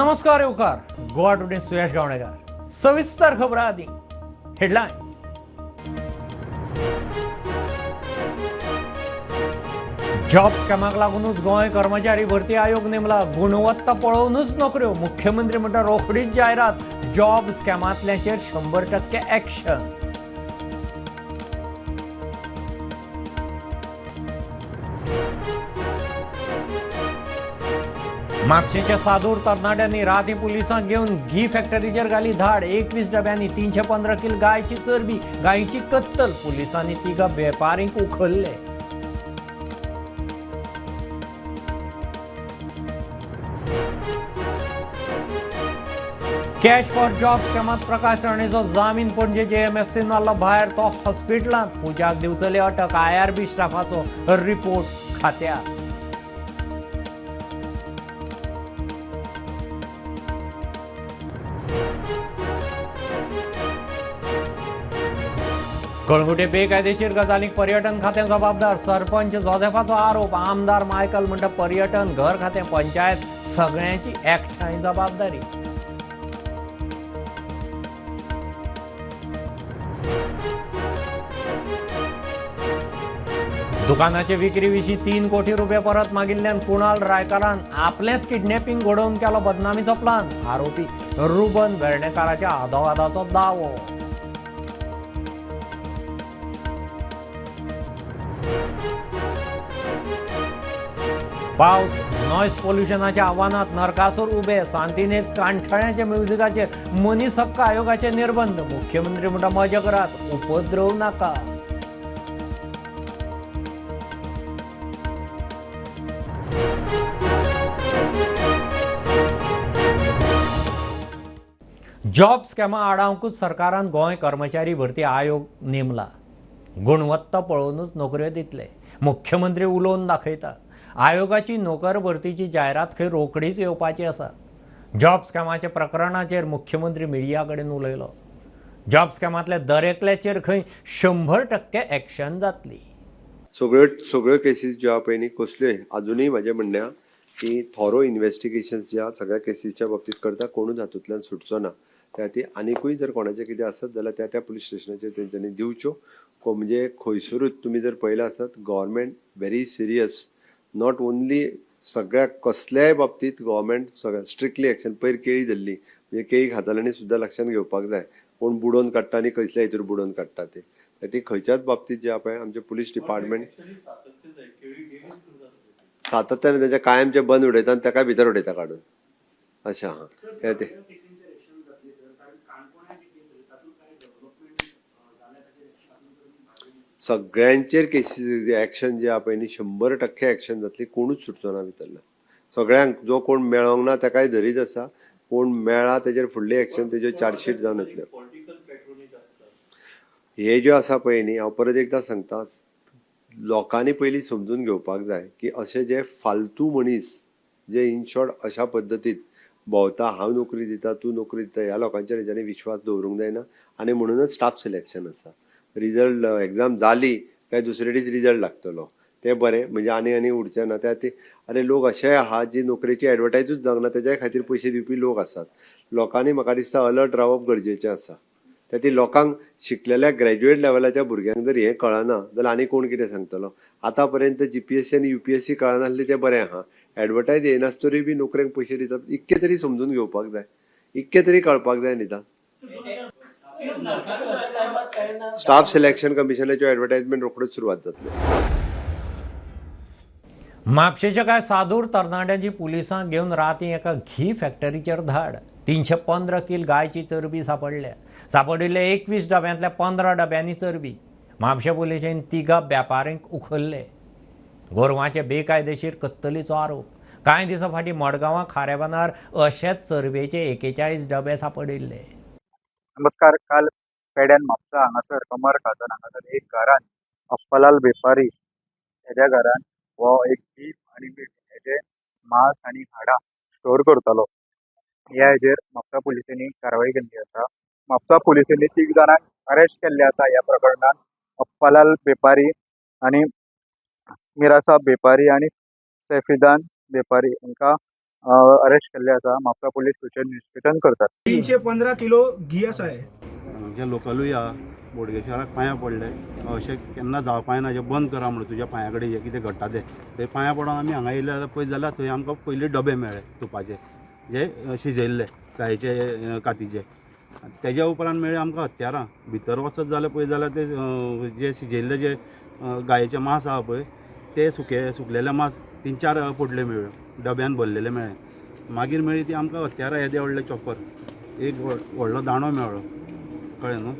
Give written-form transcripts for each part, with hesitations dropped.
नमस्कार येवकार गोवा टुडे सुयश गावणेकर. सविस्तर खबरां आदी हेडलायन्स. जॉब स्कॅमाक लागूनच गोंय कर्मचारी भरती आयोग नेमला. गुणवत्ता पळोवनूच नोकऱ्यो. मुख्यमंत्री म्हणटा रोखडीच जायरात. जॉब स्कॅमांतल्याचेर 100% ऍक्शन. म्हापशेंच्या सादूर तरणाट्यांनी राती पुलिसांक घेवन घी फॅक्टरीचेर घाली धाड. 21 डब्यांनी 315 किल गायची चरबी, गायची कत्तल. पुलिसांनी तिगा वेपारींक उखल्ले. कॅश फॉर जॉब स्कॅमात प्रकाश राणेचो जामीन पणजे जेएमएफसीन मारलो भायर. तो हॉस्पिटलांत. पुजाक दिवचले अटक. आयआरबी स्टाफाचो रिपोर्ट खात्यार. कळंगुटे बेकायदेशीर गजालींक पर्यटन खातें जबाबदार. सरपंच जोझेफाचो आरोप. आमदार मायकल म्हणटा पर्यटन, घर खातें, पंचायत सगळ्यांची एकठांय जबाबदारी. दुकानाचे विक्री विशीं 3 कोटी रुपये परत मागिल्ल्यान कुणाल रायकारान आपलेंच किडनॅपिंग घडोवन केलो बदनामीचो प्लान. आरोपी रुबन वेर्णेकाराच्या आदोगादाचो दावो. पावस, नॉयज पोल्युशनाच्या आव्हानात नरकासूर उबे. सांतिनेज कांठाळ्याच्या म्युझिकाचेर मनीस हक्क आयोगाचे निर्बंध. मुख्यमंत्री म्हणटा मजा करात, उपद्रव नाका. जॉब स्कॅमा आडावंकूच सरकारान गोंय कर्मचारी भरती आयोग नेमला. गुणवत्ता पळोवनूच नोकऱ्यो दितले. मुख्यमंत्री उलोवन दाखयता. आयोगाची नोकर भरतीची जायरात खंय रोखडीच येवपाची आसा. जॉब स्कॅमाच्या प्रकरणाचेर मुख्यमंत्री मिडिया कडेन उलयलो. जॉब स्कॅमांतल्या दरेकल्याचेर खंय 100% ऍक्शन जातली. सगळ्यो केसीस ज्यो आहा पळय न्ही कसल्योय अजुनूय म्हाजें म्हणणें आहा की थोरो इन्वेस्टिगेशन्स ज्या सगळ्या केसीसच्या बाबतींत करता, कोणूच हातूंतल्यान सुटचो ना. त्या खातीर आनिकूय जर कोणाचें कितें आसत जाल्यार त्या त्या पुलीस स्टेशनाचेर तेंच्यांनी दिवच्यो. म्हणजे खंयसरूच तुमी जर पळयलें आसत, government very serious. Not only सगळ्या कसल्याय बाबतींत गव्हर्मेंट सगळ्या स्ट्रिक्टली एक्शन. पयर केळी धरली म्हणजे केळी खाताल्यांनी सुद्दां लक्षांत घेवपाक जाय, कोण बुडोवन काडटा आनी कसल्या हितूर बुडोवन काडटा ते. ती खंयच्याच बाबतींत जे आहा पळय आमचे पुलीस डिपार्टमेंट सातत्याने तेंच्या कायमचे बंद उडयता आनी ताकाय भितर उडयता काडून. अशें आहा ते. सगळ्यांचेर केसीस एक्शन जे आहा पळय न्ही 100% एक्शन जातली. कोणूच सुटचो ना भितरल्यान. सगळ्यांक जो कोण मेळोंक ना ताकाय धरीत आसा, कोण मेळ्ळा तेजेर फुडली एक्शन तेज्यो चार्जशीट जावन येतल्यो. हे ज्यो आसा पळय न्ही, हांव परत एकदां सांगता, लोकांनी पयलीं समजून घेवपाक जाय की अशे जे फालतू मनीस जे इन शॉर्ट अशा पद्दतीत भोंवता, हांव नोकरी दिता, तूं नोकरी दिता, ह्या लोकांचेर हेंच्यांनी विश्वास दवरूंक जायना. आनी म्हणूनच स्टाफ सिलेक्शन आसा. रिजल्ट एग्जाम जाली काय दुसरे दीस रिजल्ट लागतलो, तें बरें म्हणजे आनी आनी उरचें ना. त्या खातीर आरे लोक अशेय आहा जी नोकरेची एडवर्टायजूच जावंक ना, तेज्याय खातीर पयशे दिवपी लोक आसात. लोकांनी म्हाका दिसता अलर्ट रावप गरजेचें आसा. त्या खातीर लोकांक शिकलेल्या ग्रॅज्युएट लेवलाच्या भुरग्यांक जर हें कळना जाल्यार आनी कोण कितें सांगतलो. आतां पर्यंत जीपीएससी आनी यूपीएससी कळनासली तें बरें आहा. एडवर्टायज येनासतरीय बी नोकरेक पयशे दितात, इतकें तरी समजून घेवपाक जाय, इतकें तरी कळपाक जाय निदान. स्टाफ सिलेक्शन कमिशनाच्यो एडवर्टायजमेंट रोखडोच सुरवात जातल्यो. म्हापशेच्या कांय सादूर तरणाट्यांची पुलिसांक घेवन राती एका घी फॅक्टरीचेर धाड. 315 किल गायची चरबी सापडल्या. सापडिल्ल्या 21 डब्यांतल्या 15 डब्यांनी चरबी. म्हापशें पुलिशेन तिगा वेपाऱ्यांक उखल्ले. गोरवांचे बेकायदेशीर कत्तलीचो आरोप. कांय दिसां फाटीं मडगांवां खारेबांदार अशेच चरबेचे 41 डबे सापडिल्ले. नमस्कार. काल पेड्यान म्हापसा हांगासर कमर खाजन हांगासर एक घरान अप्पालाल बेपारी हेज्या घरान हो एक बीफ आनी मीट हेजे मांस आनी हाडां स्टोर करतालो. ह्या हेजेर म्हापसा पुलिसांनी कारवाय केल्ली आसा. म्हापसा पुलिसांनी 3 जाणांक अरेस्ट केल्ले आसा ह्या प्रकरणान. अप्पालाल बेपारी आनी मिरासाब बेपारी आनी सैफिदान बेपारी हांकां अरेस्ट केल्ले आसा. म्हापसा पुलीस फुडें इन्व्हेस्टिगेशन करतात. 315 किलो घी आसा हे. जे लोकलूय आहा बोडगेश्वराक पांयां पडले, अशें केन्ना जावपा ना, जें बंद करा म्हणून तुज्या पांया कडेन जें कितें घडटा तें थंय पांयां पडोन आमी हांगा येयले जाल्यार पळयत जाल्यार थंय आमकां पयलीं डबे मेळ्ळे तुपाचे, जे शिजयल्ले गायेचे कातीचे. तेज्या उपरांत मेळ्ळे आमकां हत्यारां. भितर वचत जाल्यार पळयत जाल्यार ते जे शिजयल्ले जे गायेचे मांस आहा पळय ते सुके सुकलेले मांस 3-4 पोटले मेळ्ळ्यो, डब्यान भरलेले मेळ्ळे. मागीर मेळ्ळी ती आमकां हत्यारां, येदे व्हडले चॉपर, एक व्हडलो दांडो मेळ्ळो, कळ्ळें न्हू.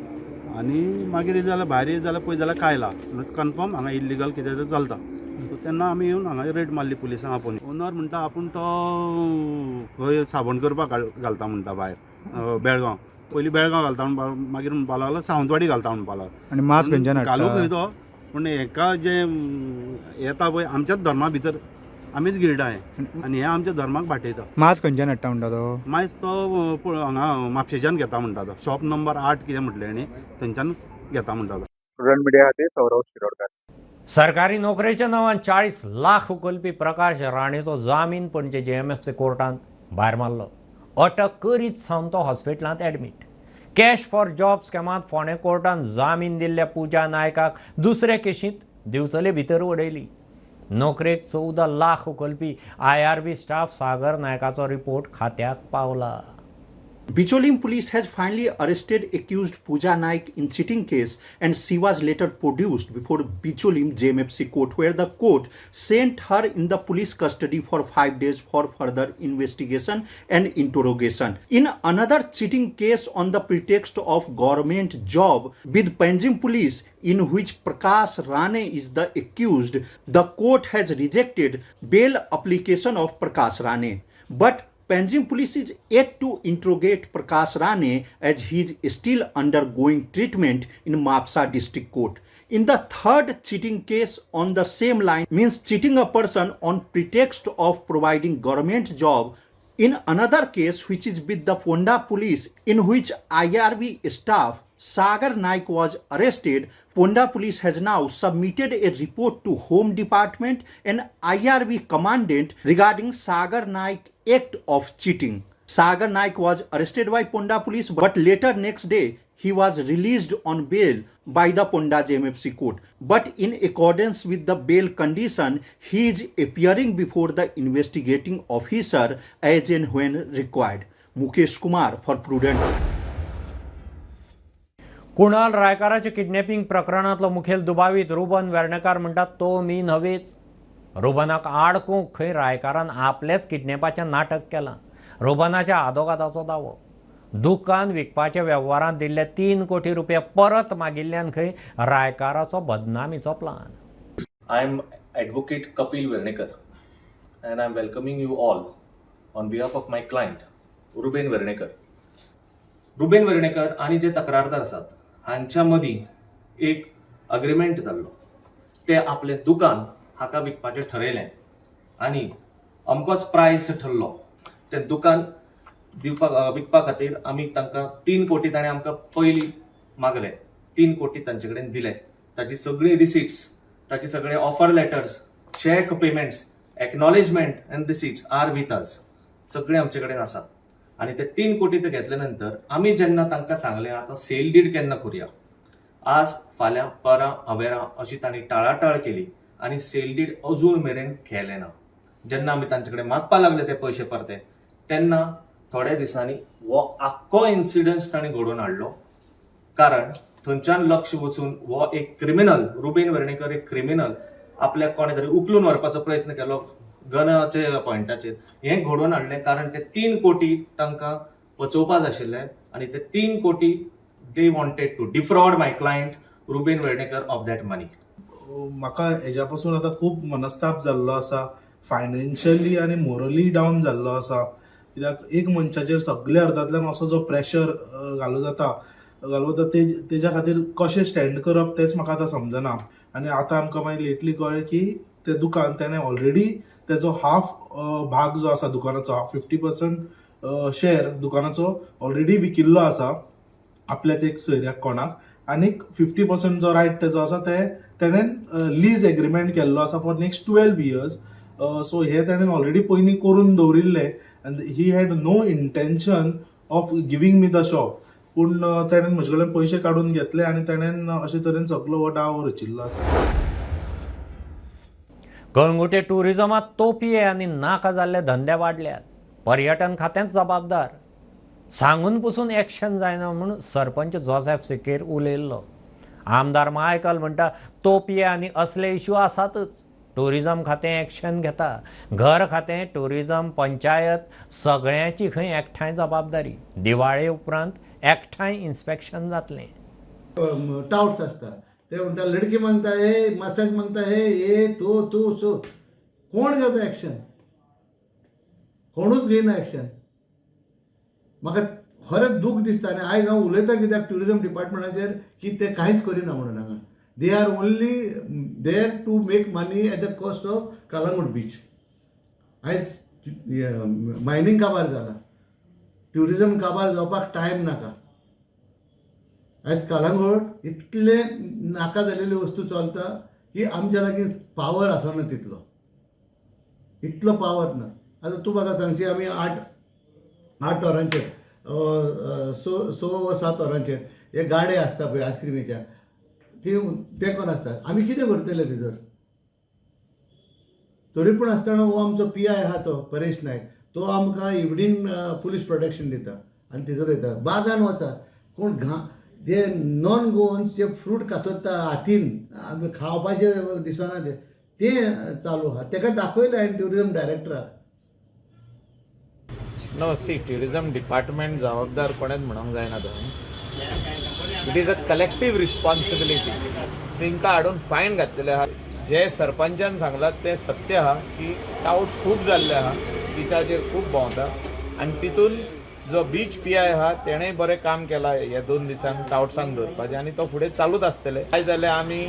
आनी मागीर जाल्यार भायर येत जाल्यार पळयत जाल्यार कायला कन्फर्म हांगा इल्लिगल कितें तरी चलता. सो तेन्ना आमी येवन हांगा रेड मारली पुलिसांक आपोवन. ओनर म्हणटा आपूण तो खंय साबण करपाक घालता म्हणटा भायर बेळगांव, पयलीं बेळगांव घालता म्हणपा, मागीर म्हणपा लागलो सावंतवाडी घालता म्हणपा लागलो. आनी मांस खंयच्यान हाडटा? घालूंक खंय तो, पूण हेका जें येता पळय आमच्याच धर्मा भितर आमीच गिरडा हें, आनी हें आमच्या धर्माक बाटयता. मांस खंयच्यान हाडटा म्हणटा तो? मायज तो हांगा म्हापशेच्यान घेता म्हणटा तो, शॉप नंबर 8 कितें म्हटलें न्ही थंयच्यान घेता म्हणटा तो. प्रुडंट मिडिया खातीर सौरव शिरोडकर. सरकारी नोकरेच्या नांवान 40 लाख उखलपी प्रकाश राणेचो जामीन पणजे JMFC कोर्टान भायर मारलो. अटक करीत सावन तो हॉस्पिटलांत ॲडमीट. कॅश फॉर जॉब स्कॅमांत फोंडें कोर्टान जामीन दिल्ल्या पूजा नायकाक दुसरे केशींत दिवचले भितर उडयली. नोकरेक 14 लाख उखलपी IRB staff सागर नायकाचो रिपोर्ट खात्याक पावला. Bicholim police has finally arrested accused Pooja Naik in cheating case, and she was later produced before Bicholim JMFC court, where the court sent her in the police custody for 5 days for further investigation and interrogation. In another cheating case on the pretext of government job with Panjim police, in which Prakash Rane is the accused, the court has rejected bail application of Prakash Rane. But Panjim police is yet to interrogate Prakash Rane as he is still undergoing treatment in Mapsa district court. In the third cheating case on the same line, means cheating a person on pretext of providing government job, in another case which is with the Ponda police, in which IRB staff Sagar Naik was arrested, Ponda police has now submitted a report to Home Department and IRB commandant regarding Sagar Naik act of cheating. Sagar Naik was arrested by Ponda police, but later next day he was released on bail by the Ponda JMFC court. But in accordance with the bail condition, he is appearing before the investigating officer as and when required. Mukesh Kumar for Prudent. Kunal रायकाराचे kidnapping प्रकरणांतलो मुखेल दुबावीत रुबन वेर्णेकार म्हणटा तो मी न्हवेच. रुबनाक आडकूंक खंय रायकारान आपलेच किडनॅपाचें नाटक केलां. रुबनाच्या आदोगादाचो दावो. दुकान विकपाच्या वेव्हारांत दिल्ले 3 कोटी रुपया परत मागिल्ल्यान खंय रायकाराचो बदनामीचो plan. I am advocate Kapil Vernekar and I am welcoming you all on behalf of my client Ruben Vernekar. Ruben Vernekar आनी जे तक्रारदार आसात हांच्या मदीं एक अग्रीमेंट जाल्लो. ते आपलें दुकान हाका विकपाचें ठरयलें आनी अमकोच प्रायस ठरलो. तें दुकान दिवपाक विकपा खातीर आमी तांकां 3 कोटी ताणें आमकां पयलीं मागले, 3 कोटी तांचे कडेन दिले. ताची सगळी रिसिट्स, ताचे सगळे offer letters, cheque payments, acknowledgement and receipts are with us, सगळे आमचे कडेन आसात. आनी ते 3 कोटी ते घेतले नंतर आमी जेन्ना तांकां सांगलें आतां सेल did केन्ना करुया, आज फाल्यां परां अवेरां अशी तांणी टाळाटाळ केली आनी सेल did अजून मेरेन केलें ना. जेन्ना आमी तांचे कडेन मागपा लागले ते पयशे परते, तेन्ना थोड्या दिसांनी हो आख्खो इन्सिडंट तांणी घडोवन हाडलो. कारण थंयच्यान लक्ष वचून हो एक क्रिमिनल रुबेन वेर्णेकर एक क्रिमिनल आपल्याक कोणें तरी उखलून व्हरपाचो प्रयत्न केलो गनाचे पॉयंटाचेर. हें घडोवन हाडलें कारण ते 3 कोटी तांकां पचोवपाक आशिल्ले आनी ते 3 कोटी they wanted to defraud my client Ruben Vernekar of that money. म्हाका हेज्या पासून आतां खूब मनस्ताप जाल्लो आसा, फायनान्शियली आनी मोरली डावन जाल्लो आसा. कित्याक एक मनशाचेर सगळे अर्दांतल्यान असो जो प्रेशर घालूं जाता तेज्या खातीर कशें स्टँड करप तेंच म्हाका आतां समजना. आनी आतां आमकां मागीर लेटली कळ्ळें की तें दुकान तेणें ऑलरेडी तेजो हाफ भाग जो आसा दुकानाचो, 50% शेअर दुकानाचो ऑलरेडी विकिल्लो आसा आपल्याच एक सोयऱ्याक कोणाक, आनीक 50% जो रायट तेजो आसा ते तेणें लीज एग्रीमेंट केल्लो आसा फॉर नेक्स्ट 12 इयर्स. सो हे ताणें ऑलरेडी पयलीं करून दवरिल्लें and he had no intention of giving me the shop. पूण ताणें म्हजे कडल्यान पयशे काडून घेतले आनी ताणें अशे तरेन सगलो हो डाव रचिल्लो आसा. कळंगुटे टुरिजमात तोपये आनी नाका जाल्ले धंदे वाडल्यात. पर्यटन खात्यांत जबाबदार सांगून पसून एक्शन जायना म्हूण सरपंच जोसेफ सिकेर उलयल्लो. आमदार मायकल म्हणटा तोपये आनी असले इश्यू आसातच. टुरिजम खातें एक्शन घेता. घर खातें, टुरिजम, पंचायत सगळ्यांची खंय एकठांय जबाबदारी. दिवाळे उपरांत एकठांय इन्स्पेक्शन जातलें. टावट्स आसता ते म्हणटा लडकी मागता हे, मसाज मागता हे, हे तो तो सो कोण घेता एक्शन? कोणूच घेयना एक्शन. म्हाका खरेंच दूख दिसता आनी आयज हांव उलयतां कित्याक ट्युरिजम डिपार्टमेंटाचेर की ते कांयच करिना म्हणून हांगा. They are only there to make money at the cost of Calangute beach. आयज मायनींग काबार जाला, ट्युरिजम काबार जावपाक टायम नाका. आयज कलंगूट इतले नाका जालेल्यो वस्तू चलता की आमच्या लागीं पावर आसना तितलो, इतलो पावर ना. आतां तूं म्हाका सांगशी आमी 8 वरांचेर 6 7 वरांचेर हे गाडे आसता पळय आयस्क्रिमीच्या ते तेंकोन आसता. आमी कितें करतले तेजर? तरी पूण आसतना हो आमचो पी I आहा तो परेश नायक, तो आमकां इवनींग पुलीस प्रोटेक्शन दिता आनी तेजर वयता. बागान वचा कोण घा जे नॉन गोवन्स जे फ्रूट कातरता हातीन खावपाचें दिसना ते चालू आहा. तेका दाखयलें हांवें ट्युरिजम डायरेक्टराक. नो सी, ट्युरिजम डिपार्टमेंट जबाबदार कोणेच म्हणूंक जायना थंय. It is a collective responsibility. तांकां हाडून फायन घातलेले आहा. जे सरपंचान सांगलां तें सत्य आहा की टावट्स खूब जाल्ले आहा, बिचाचेर खूब भोंवता आनी तितून जो बीच पी I आहा तेणें बरें काम केलां ह्या 2 दिसांक टावट्सांक धरपाचें आनी तो फुडें चालूच आसतलें. काय जाल्यार आमी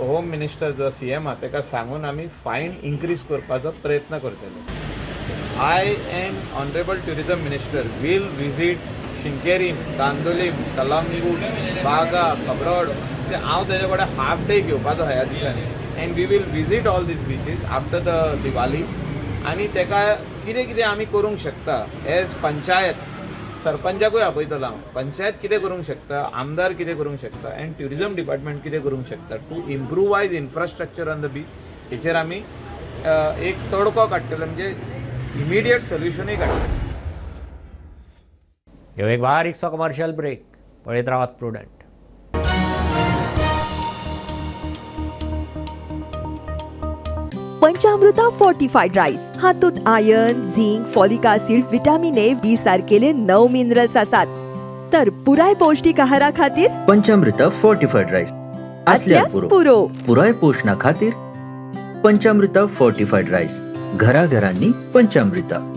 होम मिनिस्टर जो सी एम आहा ताका सांगून आमी फायन इन्क्रीज करपाचो प्रयत्न करतले. I and Honorable Tourism Minister will visit Shinkerim, Candolim, Calangute, Baga, Kabrod. हांव तेजे कडेन हाफ डे घेवपाचो ह्या दिसांनी and we will visit all these beaches after the Diwali. आनी तेका कितें कितें आमी करूंक शकता एज पंचायत, सरपंचाकूय आपयतलो हांव, पंचायत कितें करूंक शकता, आमदार कितें करूंक शकता एंड ट्युरिजम डिपार्टमेंट कितें करूंक शकता to improvise infrastructure on the beach. हेचेर आमी एक तोडको काडटले, म्हणजे इमिडिएट सोल्युशनूय काडटले. ह्यो एक बारीकसो कमर्शियल ब्रेक. पळयत रावात प्रुडंट. पंचामृता फोर्टिफाईड राईस हातूंत iron, zinc, folic acid, vitamin A, B सारकेले 9 मिनरल्स आसात. तर पुराय पौष्टिक आहारा खातीर पंचामृता फोर्टिफाईड राईस असल्यास पुरो. पुराय पोषणा खातीर पंचामृता फोर्टिफाईड राईस, घराघरांनी पंचामृता.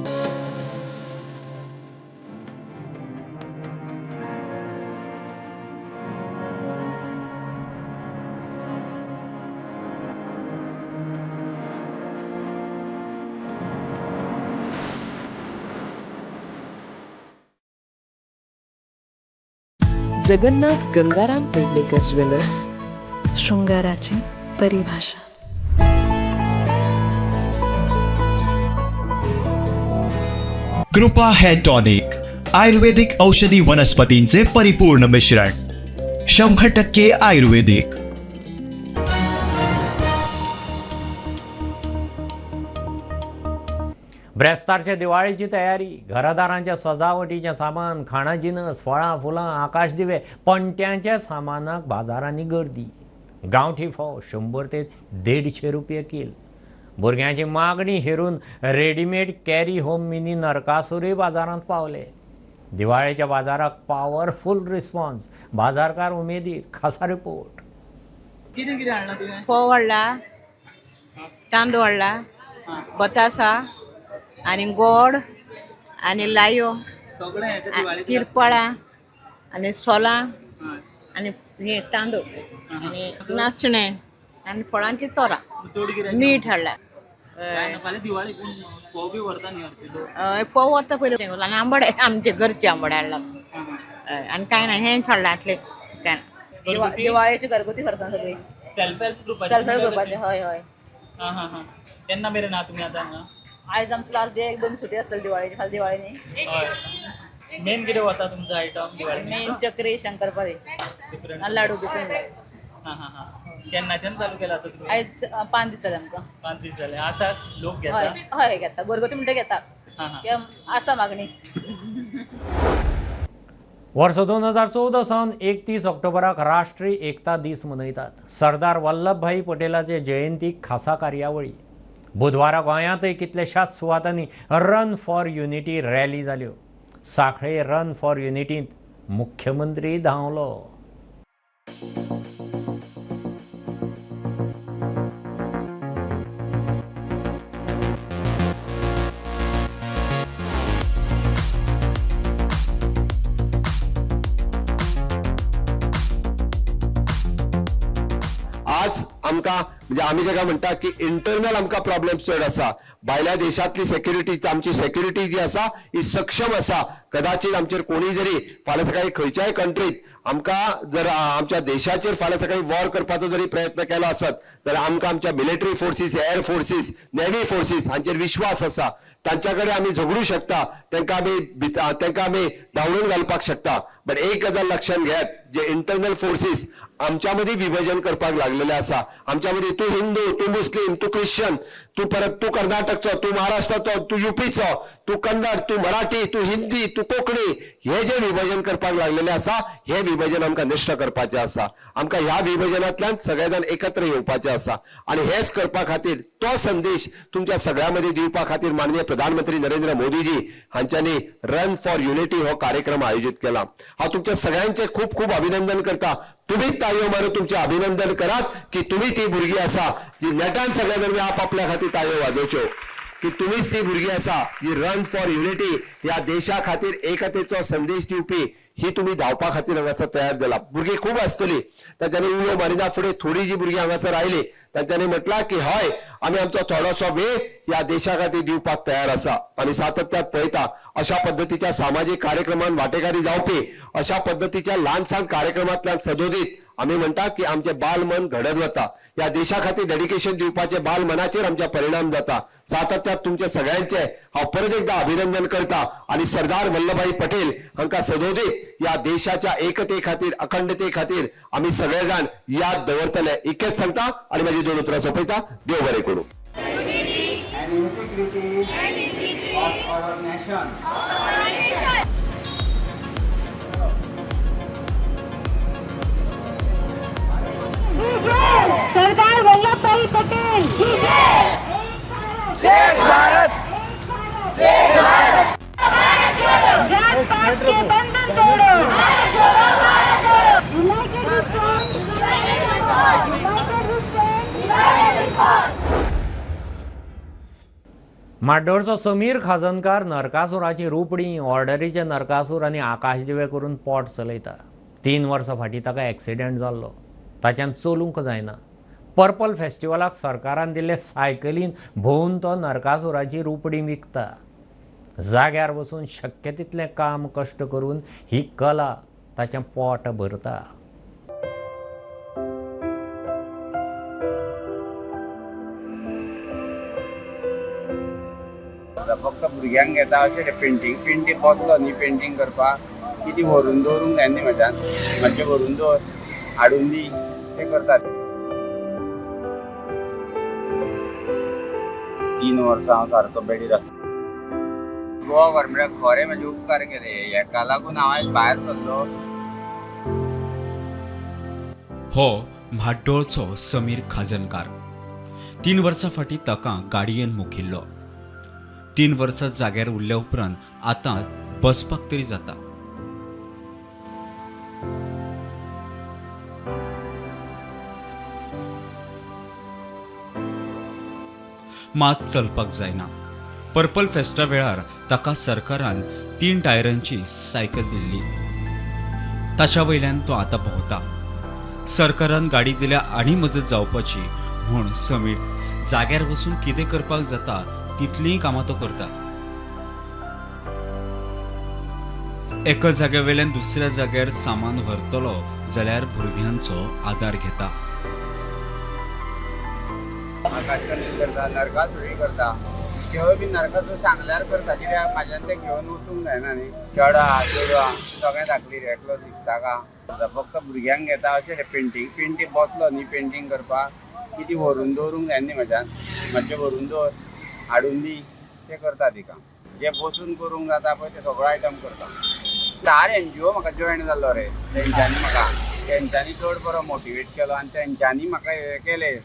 जगन्नाथ गंगाराम पेडणेकर ज्वेलर्स, शृंगाराची परिभाषा. कृपा हेअर टॉनिक, आयुर्वेदिक औषधी वनस्पतींचे परिपूर्ण मिश्रण, 100% आयुर्वेदिक. ब्रेस्तारच्या दिवाळीची तयारी, घरादारांच्या सजावटीचें सामान, खाणां जिनस, फळां फुलां, आकाश दिवे, पणट्यांच्या सामानाक बाजारांनी गर्दी. गांवठी फोव 100 ते 150 रुपये कील. भुरग्यांची मागणी हेरून रेडीमेड कॅरी होम मिनी नरकासूरय बाजारांत पावले. दिवाळेच्या बाजाराक पावरफूल रिस्पॉन्स, बाजारकार उमेदीर. खासा रिपोर्ट. कितें कितें हाडला तुवें? फोव हाडला, तांदूळ हाडला, बतासा आनी गोड आनी लायो, तिरपळां आनी सोलां आनी हे तांदूळ आनी नासणें आनी फळांची तोरां, मीठ हाडला. हय, फोव वता पयलीं आनी आंबडे, आमचे घरचे आंबडे हाडला. आनी कांय ना, हेंच हाडलां आतलें कांय ना. दिवाळेची घरगुती फरसाण सगळी सेल्फ हेल्प ग्रुपाचे. सेल्फ हेल्प ग्रुपाचे, हय हय. हां हां हां, केन्ना मेरेन आहा तुमी आतां हांगा? आयज आमचो लास्ट डे, एक दोन सुटी आसतली दिवाळेची, फाल्यां दिवाळी न्ही. हय, मेन कितें वता तुमचो आयटम दिवाळी? मेन चक्री, शंकरपाळी डिफरंट लाडू डिफरंट. हां हां हां, केन्नाच्यान चालू केला आतां तुमी? आयज 5 दीस जाले आमकां. 5 दीस जाले. आसा लोक हय घेता? हय, घेता, घरगुती म्हणटा घेता. हां हां. कित्याक आसा मागणी. वर्स 2014 सावन 31 ऑक्टोबराक राष्ट्रीय एकता दीस मनयतात. सरदार वल्लभभाई पटेलाचे जयंतीक खासा कार्यावळी. बुधवारा गोंयांतय कितल्याशाच सुवातांनी रन फॉर युनिटी रॅली जाल्यो. सांखळे रन फॉर युनिटींत मुख्यमंत्री धांवलो. आज आमकां म्हणजे आमी जेका म्हणटा की इंटरनल आमकां प्रॉब्लेम्स चड आसा. भायल्या देशांतली सेक्युरिटी, आमची सेक्युरिटी जी आसा ही सक्षम आसा. कदाचित आमचेर कोणी जरी फाल्यां सकाळी खंयच्याय कंट्रीत आमकां जर आमच्या देशाचेर फाल्यां सकाळी वॉर करपाचो जरी प्रयत्न केलो आसत जाल्यार आमकां आमच्या military forces, air forces, navy forces हांचेर विश्वास आसा. तांच्या कडेन आमी झगडूं शकता, तांकां आमी धांवडून घालपाक शकता. बट एक गजाल लक्षात घेयात, जे इंटरनल फोर्सीस आमच्या मदीं विभाजन करपाक लागलेले आसा. आमच्या मदीं तूं हिंदू, तूं मुस्लीम, तूं क्रिश्चन, तूं परत तूं कर्नाटकचो, तूं महाराष्ट्राचो, तूं युपीचो, तूं कन्नड, तूं मराठी, तूं हिंदी, तूं कोंकणी, हे जे विभाजन करपाक लागलेले आसा हे विभाजन आमकां नश्ट करपाचें आसा. आमकां ह्या विभाजनांतल्यान सगळे जाण एकत्र येवपाचें आसा आनी हेच करपा खातीर तो संदेश तुमच्या सगळ्यां मदीं दिवपा खातीर माननीय प्रधानमंत्री नरेंद्र मोदीजी हांच्यांनी रन फॉर युनिटी हो कार्यक्रम आयोजीत केला. हांव तुमच्या सगळ्यांचे खूब खूब अभिनंदन करता. तुम्हीच ताळयो मारून तुमचें अभिनंदन करात की तुमी ती भुरगीं आसा जी नेटान सगळ्या जाणांनी आपआपल्या खातीर ताळयो वाजोवच्यो, की तुमीच ती भुरगीं आसा जी रन फॉर युनिटी ह्या देशा खातीर एकतेचो संदेश दिवपी ही तुमी धांवपा खातीर हांगासर तयार जाला. भुरगीं खूब आसतली, तांच्यांनी उलो मारिना फुडें थोडी जी भुरगीं हांगासर आयली तांच्यांनी म्हटलां की हय, आमी आमचो थोडोसो वेळ ह्या देशा खातीर दिवपाक तयार आसा. आमी सातत्यात पळयता अशा पद्दतीच्या सामाजीक कार्यक्रमान वांटेकारी जावपी, अशा पद्दतीच्या ल्हान सान कार्यक्रमांतल्यान सदोदीत आमी म्हणटा की आमचें बाल मन घडत वता. ह्या देशा खातीर डेडिकेशन दिवपाचें बाल मनाचेर आमच्या परिणाम जाता. सातत्यात तुमच्या सगळ्यांचे हांव परत एकदा अभिनंदन करता आनी सरदार वल्लभभाई पटेल हांकां सदोदीत ह्या देशाच्या एकते खातीर, अखंडते खातीर आमी सगळे जाण याद दवरतले. इतकेंच सांगता आनी म्हाजी 2 उतरां सोंपयता. देव बरें करूं. सरदार वल्लभभाई पटेल की जय. जय भारत, जय भारत. जात पात के बंधन तोड़ो. United we stand, united we stand. म्हाड्डोळचो Sameer खाजनकार नरकासुराची रुपडी, ऑर्डरीचे Narakasur आनी आकाशदिवे करून पोट चलयता. 3 वर्सां फाटीं ताका एक्सिडेंट जाल्लो, ताच्यान चलूंक जायना. पर्पल फेस्टिवलाक सरकारान दिल्ले सायकलीन भोंवून तो नरकासुराची रुपडी विकता. जाग्यार बसून शक्य तितलें काम कश्ट करून ही कला ताचें पोट भरता. फक्त भुरग्यांक घेता अशें पेंटींग पेंटींग बसलो न्ही पेंटींग करपाक की ती व्हरून दवरूंक जाय न्ही, म्हज्यान मातशें व्हरून दवर, हाडून दी, ते करतात. 3 वर्सां हांव सारको बेडीर आसा. गोवा गव्हर्मेंटाक खरें म्हजे उपकार केले, हेका लागून हांव आयज भायर सरलो. हो म्हाड्डोळचो समीर खाजनकार. 3 वर्सां फाटीं ताका गाडयेन मुखिल्लो. 3 वर्सां जाग्यार उरल्या उपरांत आतां बसपाक तरी जाता. मात चलपाक जायना. पर्पल फेस्टा वेळार ताका सरकारान 3 टायरांची सायकल दिल्ली. ताच्या वयल्यान तो आतां भोंवता. सरकारान गाडी दिल्या आनी मजत जावपाची म्हूण समीर जाग्यार बसून कितें करपाक जाता तितलींय कामां तो करता. एका जाग्या वयल्यान दुसऱ्या जाग्यार सामान व्हरतलो जाल्यार भुरग्यांचो आदार घेता. आकाशकंदील करता, नरकासुरी करता. खेळ बी नरकासूर सांगल्यार करता, कित्याक म्हाज्यान तें घेवन वचूंक जायना न्ही. चेडा चेडवां सगळें धाकली रे, एकलो सिक्साका. फक्त भुरग्यांक घेता अशें रे. पेंटींग पेंटींग बसलो न्ही पेंटींग करपाक की ती व्हरून दवरूंक जाय न्ही म्हज्यान, मातशें व्हरून दवर हाडून दी, तें करता ती काम. जें बसून करूंक जाता पळय तें सगळो आयटम करता. 4 NGO म्हाका जॉयन जाल्लो रे, तेंच्यांनी म्हाका तेंच्यांनी चड बरो मोटिवेट केलो आनी तेंच्यांनी म्हाका हें केलें,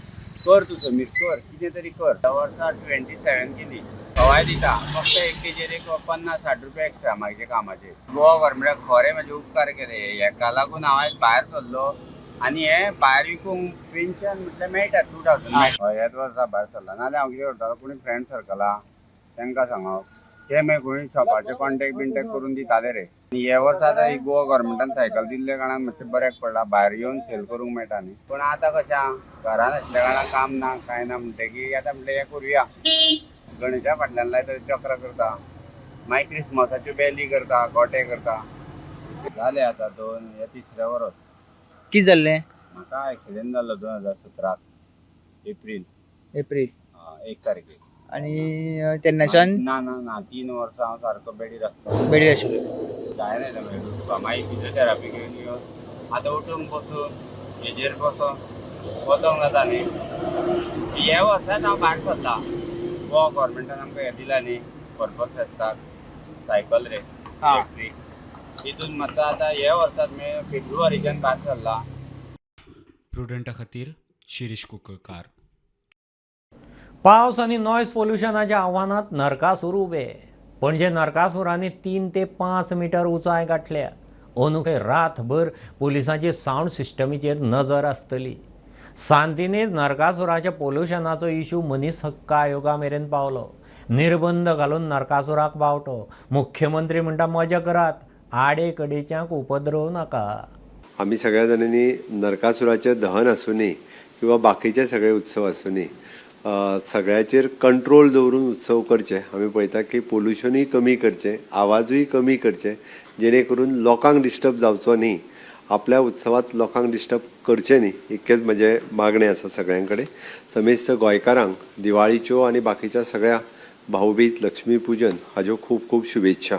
कर तूं समीर कर, कितें तरी कर. ह्या वर्सा 27 केली, सवाय दिता, फक्त एक तेजेर एक 50-60 रुपया एक्स्ट्रा म्हाजे कामाचेर. गोवा गव्हर्मेंटाक खरें म्हाजे उपकार केले, हेका लागून हांव आयज भायर सरलो आनी हें भायर विकूंक पेन्शन म्हटल्यार मेळटा 2000. हय, ह्याच वर्सा भायर सरला, नाजाल्यार हांव कितें करतालो, कोणी फ्रेंड सर्कला तांकां सांगप, ते मागीर कोणी शॉपाचे कॉन्टेक्ट बिंटेक्ट करून दिताले रे. आनी हे वर्सा आतां ही गोवा गव्हर्मेंटान सायकल दिल्ल्या कारणान मातशें बऱ्याक पडला, भायर येवन सेल करूंक मेळटा न्ही. पूण आतां कशें घरान आसल्या कारणान काम ना कांय ना म्हणटकीर आतां म्हणलें हें करुया. गणेशा फाटल्यान लायता चक्र करता, मागीर क्रिसमसाच्यो बेली करता, गोटे करता. जालें आतां 2 हे तिसरें वर्स. कितें जाल्लें? म्हाका एक्सिडेंट जाल्लो 2017 एप्रील 1 तारखेक. आनी तेन्नाच्यान? ना ना ना, 3 वर्सां हांव सारको बेडीर आसता. बेडीर आशिल्लो. जायना मागीर उठपा, मागीर फिजियोथेरापी घेवन येवन आतां उठूंक बसून हेजेर बसून वचोंक जाता न्ही. हे वर्साच हांव भायर सरला, गोवा गव्हर्मेंटान आमकां हें दिला न्ही पर्पल फेस्ताक सायकल रे इलेक्ट्रीक, तितून मातसो आतां हे वर्साच फेब्रुवारीच्यान भायर सरला. प्रुडंटा खातीर शिरीष कुंकळकार. पावस आनी नॉयज पोल्युशनाच्या आव्हानांत नरकासूर उबे. पणजे नरकासुरांनी 3 ते 5 मिटर उंचाय गांठल्या. अंदू रातभर पुलिसांची सावंड सिस्टमीचेर नजर आसतली. सांतिनेज नरकासुराच्या पोल्युशनाचो इशू मनीस हक्क आयोगा मेरेन पावलो. निर्बंध घालून नरकासुराक बावटो. मुख्यमंत्री म्हणटा मजा करात, आडेकडेच्यांक उपद्रव नाका. आमी सगळ्या जाणांनी नरकासुराचें दहन आसूनी किंवा बाकीचे सगळे उत्सव आसूनी सगळ्याचेर कंट्रोल दवरून उत्सव करचे. आमी पळयता की पोल्युशनूय कमी करचें, आवाजूय कमी करचे, जेणे करून लोकांक डिस्टर्ब जावचो न्ही, आपल्या उत्सवात लोकांक डिस्टर्ब करचें न्ही, इतकेंच म्हजें मागणें आसा सगळ्यां कडेन. समेस्त गोंयकारांक दिवाळीच्यो आनी बाकीच्या सगळ्या भाऊबीज, लक्ष्मी पूजन हाज्यो खूब खूब शुभेच्छा.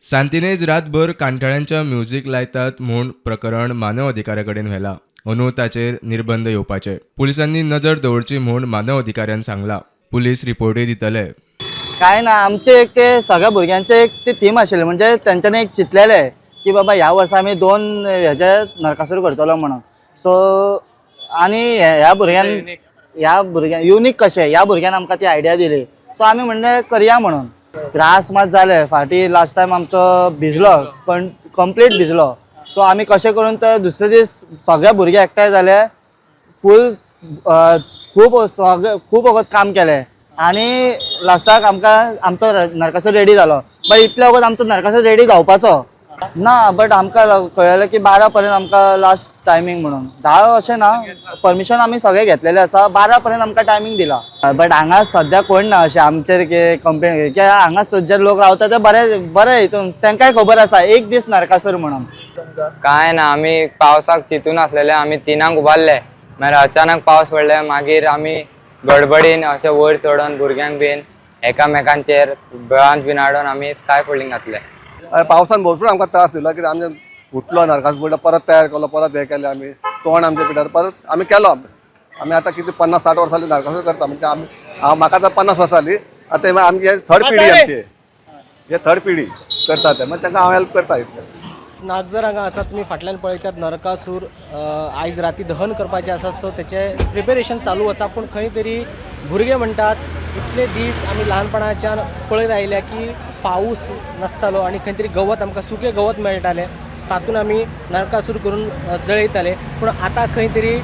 सांतिनेज रातभर कांठाळ्यांच्या म्युझिक लायतात म्हूण प्रकरण मानव अधिकाऱ्या कडेन व्हेला. अंदू ताचेर निर्बंध येवपाचे. पुलिसांनी नजर दवरची म्हूण मानव अधिकाऱ्यान सांगला. पुलीस रिपोर्टूय दितले. काय ना, आमचे एक ते सगळ्या भुरग्यांचे एक ते थीम आशिल्लें, म्हणजे तेंच्यांनी एक चिंतलेलें की बाबा ह्या वर्सा आमी 2 हेजे नरकासूर करतलो म्हणून. सो आनी ह्या भुरग्यान युनीक कशें ह्या भुरग्यान आमकां ती आयडिया दिली. सो आमी म्हणलें करया म्हणून. त्रास मात जाले फाटीं, लास्ट टायम आमचो भिजलो, कंप्लीट भिजलो. सो आमी कशें करून ते दुसरे दीस सगळे भुरगे एकठांय जाले, फूल खूब सगळे खूब वगत काम केलें आनी लास्टाक आमकां आमचो नरकासूर रेडी जालो. बट इतले वगत आमचो नरकासूर रेडी जावपाचो ना, बट आमकां कळ्ळें की 12 पर्यंत आमकां लास्ट टायमींग म्हणून. 10 अशें ना, परमिशन आमी सगळें घेतलेलें आसा, 12 पर्यंत आमकां टायमींग दिला. बट हांगा सद्या कोण ना अशें आमचेर कंप्लेन कित्याक हांगा जे लोक रावता ते बरे बरे हितून तांकांय खबर आसा एक दीस नरकासूर म्हणून. काय ना, आमी पावसाक चिंतून आसलेले, आमी 3 उबारले, मागीर अचानक पावस पडले, मागीर आमी गडबडीन अशें वयर चडोन भुरग्यांक बीन एकामेकांचेर बेळांत बीन हाडून आमी स्काय फोल्डींग घातले. पावसान भरपूर आमकां त्रास दिलो, कित्याक आमचे फुटलो नरकासूर पडलो, परत तयार केलो, परत हें केलें आमी, तोंड आमच्या पिठार परत आमी केलो. आमी आतां कितें 50-60 वर्सां जालीं नरकासूर करता, म्हणजे आमी म्हाका आतां 50 वर्सां जालीं, आतां आमची थर्ड पिढी, आमची हे थर्ड पिढी करता ते, मागीर तांकां हांव हेल्प करता इतलें. नागझर हांगा आसा, तुमी फाटल्यान पळयतात नरकासूर आयज राती दहन करपाचें आसा. सो तेचें प्रिपेरेशन चालू आसा. पूण खंय तरी भुरगे म्हणटात इतले दीस आमी ल्हानपणाच्यान पळयत आयल्या की पावस नासतालो आनी खंय तरी गवत आमकां सुकें गवत मेळटालें, तातूंत आमी नरकासूर करून जळयताले. पूण आतां खंय तरी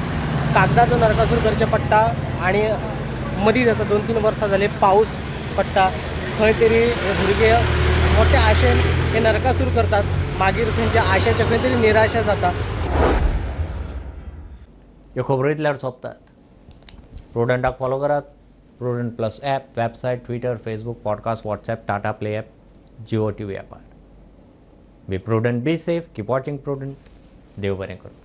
कागदाचो नरकासूर करचें पडटा आनी मदीं जाता 2-3 वर्सां जालीं पावस पडटा, खंय तरी भुरगे मोठ्या आशेन हे नरकासूर करतात, मागीर तेंच्या आशेचे खंय तरी निराशा जाता. ह्यो खबरो इतल्यार सोंपतात. प्रुडंटाक फॉलो करात. Prudent plus app, website, Twitter, Facebook, podcast, WhatsApp, Tata Play app, Jio TV ॲपार. Be prudent, be safe, keep watching Prudent. देव बरें करूं.